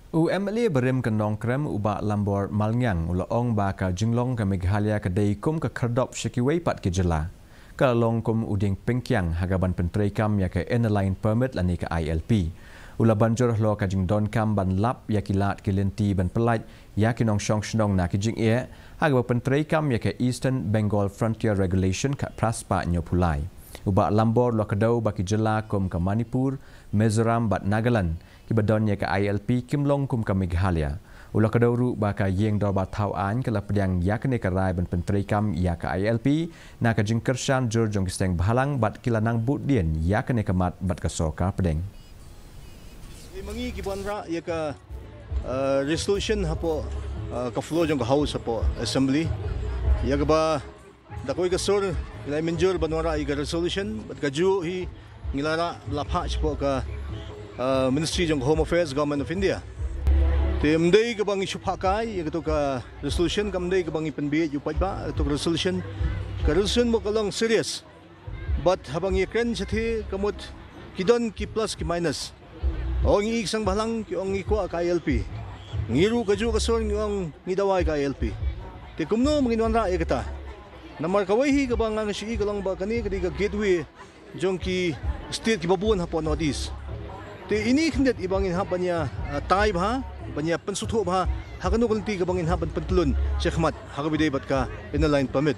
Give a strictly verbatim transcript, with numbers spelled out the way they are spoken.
U MLA barim ka Nongkrem u Bah Lambor Malngiang u la ong ba ka jinglong ka Meghalaya ka dei kum ka khyrdop sha kiwei pat ki jylla. Ka la long kum u dieng pynkiang ha kaba pyntreikam ïa ka Inner Line Permit lane ka ILP. U la ban jur halor ka jingdonkam ban lap ïa ki lad ki lynti ban pyllait ïa ki nongshong shnong na ki jingeh ha kaba pyntreikam ïa ka Eastern Bengal Frontier Regulation khatphra spah hynñiewphew lai. U Bah Lambor u la kdew ba ki jylla kum ka Manipur, Mizoram bad Nagaland kiba don ïa ka ILP kim long kum ka Meghalaya. U la kdew ruh ba ka Ïing Dorbar Thaw Aiñ ka la pdiang ïa kane ka rai ban pyntreikam ïa ka ILP na ka jingkyrshan jur jong ki seng bhalang bad ki la nang bud dien ïa kane ka mat bad ka sorkar pdeng. Ngi ma ngi ki ban rah ïa ka, uh, resolution hapoh, uh, ka floor jong ka House hapoh Assembly. Ïa kaba da kawei ka sur ngi la mynjur ban wanrah ïa ka resolution bad kajuh hi ngi la rah la phah shapoh ka, uh, Ministry jong ka Home Affairs, Government of India. Te ym dei kaba ngi shu phah kai ïa kato ka resolution, kam dei kaba ngi pynbieit ïa u paidbah, kato ka resolution. Ka resolution mo ka long serious. Bad haba ngi kren shathie ka mut ki don ki plus ki minus. Ong ngi ki seng bhalang ki ong ngi kwah ka ILP. Ngi ruh kajuh ka sur ngi ong ngi dawa ïa ka ILP. Te kumno ma ngin wanrah ïa kata. Namar kawei hi kaba nga nga shu i ka long ba kane ka dei ka gateway jong ki state kiba bun hapoh North East. Te ine i khyndiat iba ngin hap ban ïa, uh, tai bha, ban ïa pynsngewthuh bha ha kano ka lynti kaba ngin hap ban pyntlun shakhmat ha kaba ïadei bad ka Inner Line Permit.